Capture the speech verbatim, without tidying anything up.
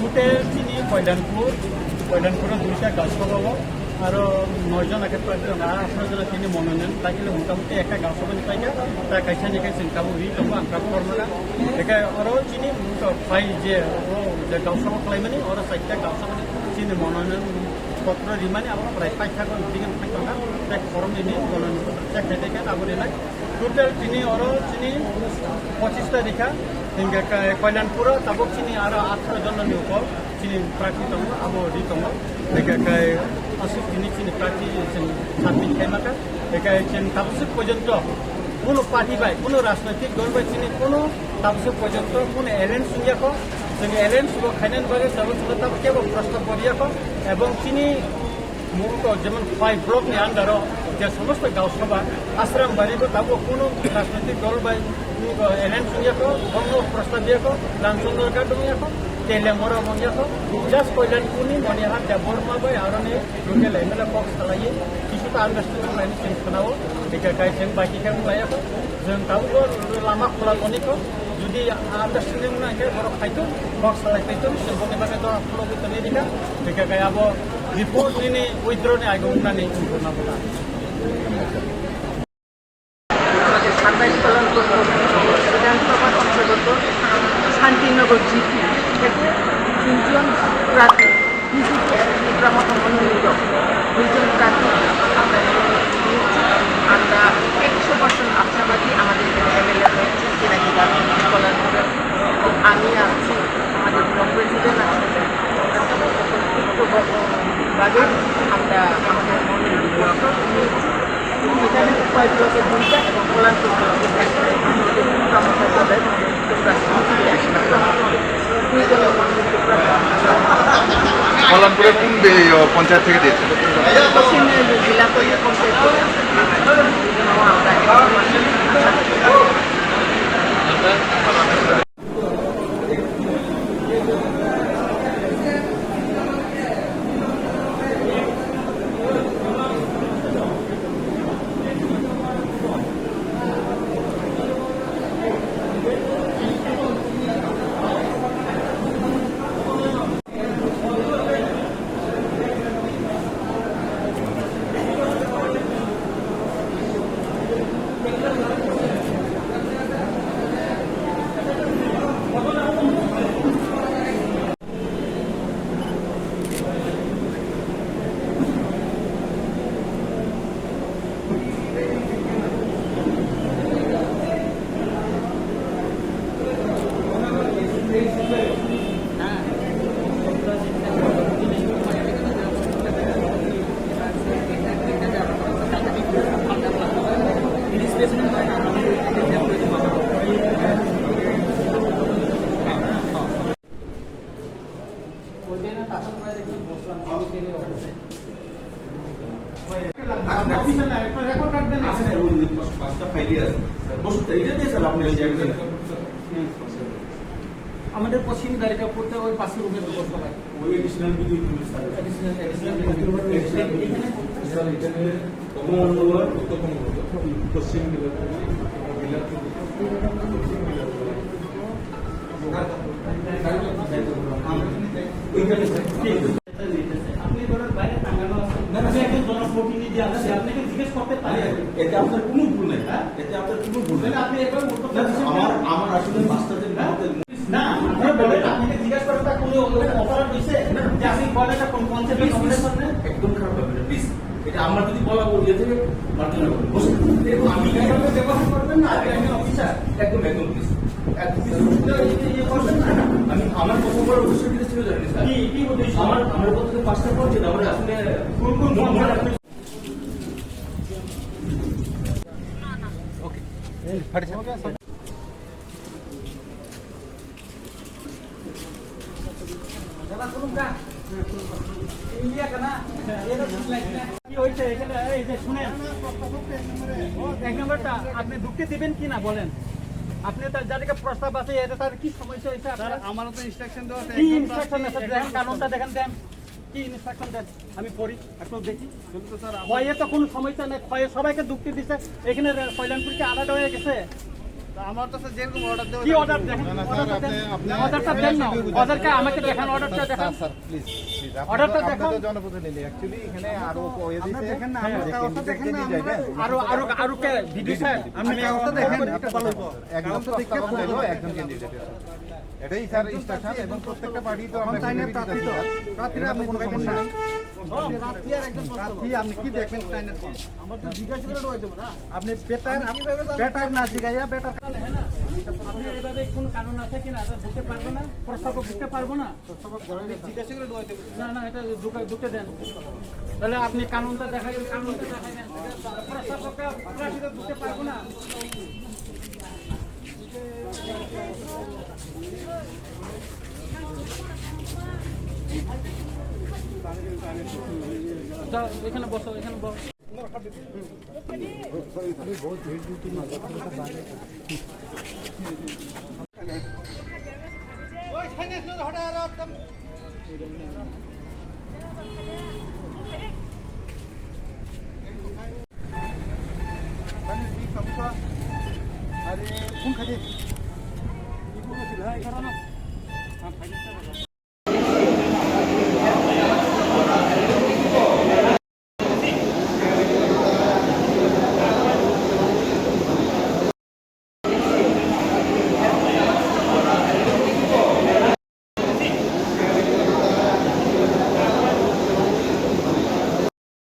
Total chini Koilanpur, Koilanpuro duita gaosabha o, aro noi jona khe prathi tongo, aro atharo jona chini mononoyon paikhe, motamuti ekta gaosabha ni paikha, ta kaisa ni khe chwng tabuk ri tongo, ang tabuk kormana. Ekhe oro chini mungsa phai je, o je gaosabha khlaimani, oro chaita gaosabha ni chini mononoyon potro rimani, abo prai paikha ko, meeting paikha, tei khoroknwi ni mononoyon potro check khai tei khe abo rinai. Total chini oro chini pochis ta rikha, hingkhe kai Koilanpuro tabuk chini aro atharo jona ni upor chini prathi tongo, abo ri tongo. Hingkhe kai aswk chini, chini prathi chwng submit khai maka. Hingkhe kai chwng tabuk swk porjonto kuno party bai, kuno rajnoitik dol bai chini kuno tabuk swk porjonto kuno alliance wngya kho. Chwng alliance bo khainani bagwi tabuk swk tabuk kebo prostab bo riya kho. Ebong chini Murukok jemon five block ni under o je somosto gaosabha, Asrambari bo tabuk kunu rajnoitik dol bai, uh, alliance wngya kho, bongno prostab ya kho, Ramchandra Ghat wngya kho, Telemora wngya kho, just Koilanpur ni Monihat Debbarma bai aroni local M L A kok salai, kisu ta understanding laini chwng khwnao, bikha kai chwng bai khe wngya kho, chwng tabuk lama khula toni kho, jodi understanding wngna khe borok khaito, kok salai khaito, chwng boni bagwi dora khulogwi tongwi rikha, bikha kai abo Report nini withdraw ni age wngnani wngkha na bwkha. সাতাইশ কলম বিধানসভার অন্তর্গত শান্তিনগর জিপি থেকে তিনজন প্রার্থী বিজেপি এবং মনোনীত দুইজন প্রার্থী আমরা নিয়েছি। আমরা একশো পার্সেন্ট আশাবাদী আমাদের এখানে এমএলএ রয়েছে, জেলা জেলা কল্যাণ এবং আমি আছি, আমাদের ব্লক প্রেসিডেন্ট আছে। বাদে আমরা আমাদের মনোনীত ব্লক নিয়েছি। এখানে উপায় ব্লকে দুইটা এবং কল্যাণপুর ব্লকে একটা। আমাদের আমাদের তোমরা দুই দলের মনোনীত প্রার্থী। কল্যাণপুরে কোন বে-, ইয়ে, পঞ্চায়েত থেকে দিয়েছে? পশ্চিম জেলা পরিষদ পঞ্চায়েত থেকে। আমরা আমাদের পশ্চিম দ্বারিকা পড়তে ওই পাশের রুমে দুটো সবাই। ওই অ্যাডিশনাল বিদ্যুৎ রুমে স্যার। অ্যাডিশনাল, অ্যাডিশনাল বিদ্যুৎ রুমে স্যার। স্যার, এখানে কমল মণ্ডল, উত্তম মণ্ডল, পশ্চিম বিলাসপুর, বিলাসপুর, পশ্চিম বিলাসপুর। ওইখানে স্যার। আপনি ধরেন বাইরে টাঙানো আছে। না, না, আপনি একজন জনপ্রতিনিধি আছেন, আপনাকে জিজ্ঞেস করতে পারেন। এতে আপনার কোনো ভুল নেই। হ্যাঁ? এতে আপনার কোনো ভুল নেই। তাহলে আপনি এভাবে উত্তর না, দিচ্ছেন আমার, কেন? আমার আসলে মাস্টারদের হ্যাঁ? মধ্যে না, আপনি বলেন, আপনাকে জিজ্ঞেস করেন, তা কোনো অপরাধ হয়েছে? না। যে আপনি বলেন, এটা কোন পঞ্চায়েত প্লিজ, প্লিজ। নমিনেশন নেন? একদম খারাপ ব্যাপার, প্লিজ। এটা আমার যদি বলা বলি, এ থেকে মারতে হবে। বসে, দেখুন, আমি এভাবে ব্যবহার করবেন না, আমি, আমি অফিসার। একদম, একদম, প্লিজ। একদম, প্লিজ। ইয়ে, ইয়ে করবেন না। আমি আমার কথা বলার উদ্দেশ্য কি ছিল জানেন, স্যার? কি, কি উদ্দেশ্য? আমার, আমার কথা তো পাঁচটা পয়েন্ট ছিল, আমরা আসলে কোন কোন পয়েন্ট? ওকে। ফাটিছে। কি হয়েছে এখানে? এই যে শুনেন, এক নম্বরটা আপনি ঢুকতে দিবেন কি না বলেন? আপনি তার যাদেরকে প্রস্তাব আছে, এটা তার কি সমস্যা হয়েছে আপনার? স্যার, আমারও তো ইনস্ট্রাকশন দেওয়া আছে, কি একজন ইনস্ট্রাকশন প্রার্থী আছে? দেখেন, একজন কানুনটা দেখেন, দেন। কি ইনস্ট্রাকশন দেন? আমি পড়ি, একটু দেখি। শুধু তো স্যার, আমার খয়ে তো কোনো সমস্যা নেই, খয়ে সবাইকে যুক্তি দিছে, এখানে রে-, কল্যাণপুর কি আলাদা হয়ে গেছে? আমার তো স্যার যেরকম অর্ডার দেওয়া কি অর্ডার দেখেন? না, না, স্যার, আপনি, আপনি অর্ডারটা দেন না। অর্ডারটা আমাকে দেখান, অর্ডারটা স্যার, দেখান। স্যার, প্লিজ, প্লিজ, আপনি, অর্ডারটা আপনি দেখান। তো জনপ্রতিনিধি। Actually, এখানে আরো কয়ে দিয়েছে দেখেন না, আমার যে কাগজটা candidate দেখেন না, candidate আমরা যাইবেন। আরো, আরো, আরো কে? ভিডিও স্যার, আমি কাগজটা দেখেন, এটা ভালো হইব। একদম কাগজটা দেখে প্রস্তাব হলো একজন ক্যান্ডিডেট। এটাই স্যার ইনস্ট্রাকশন, এবং প্রত্যেকটা পার্টি তো আমরা এখন চাইনা প্রার্থী তো, প্রার্থীরা আপনি কোনো সমস্যা নেই। প্রার্থী আপনি কি দেখবেন চাইনা? আমার তো জিজ্ঞাসা করে দেবো না। আপনি বেটার, বেটার না জিগাইয়া বেটার। আপনি এভাবে কোনো কারণ আছে কিনা? এটা ঢুকতে পারবো না, প্রস্তাবক ঢুকতে পারবো না। আমি জিজ্ঞাসা করে দেবো। না, না, এটা ঢুকে, ঢুকতে দেন। তাহলে আপনি কানুনটা দেখাবেন, কানুনটা দেখাবেন। প্রস্তাবকটা প্রার্থীরা ঢুকতে পারবো না। যাও, এখানে বসো, এখানে বসো।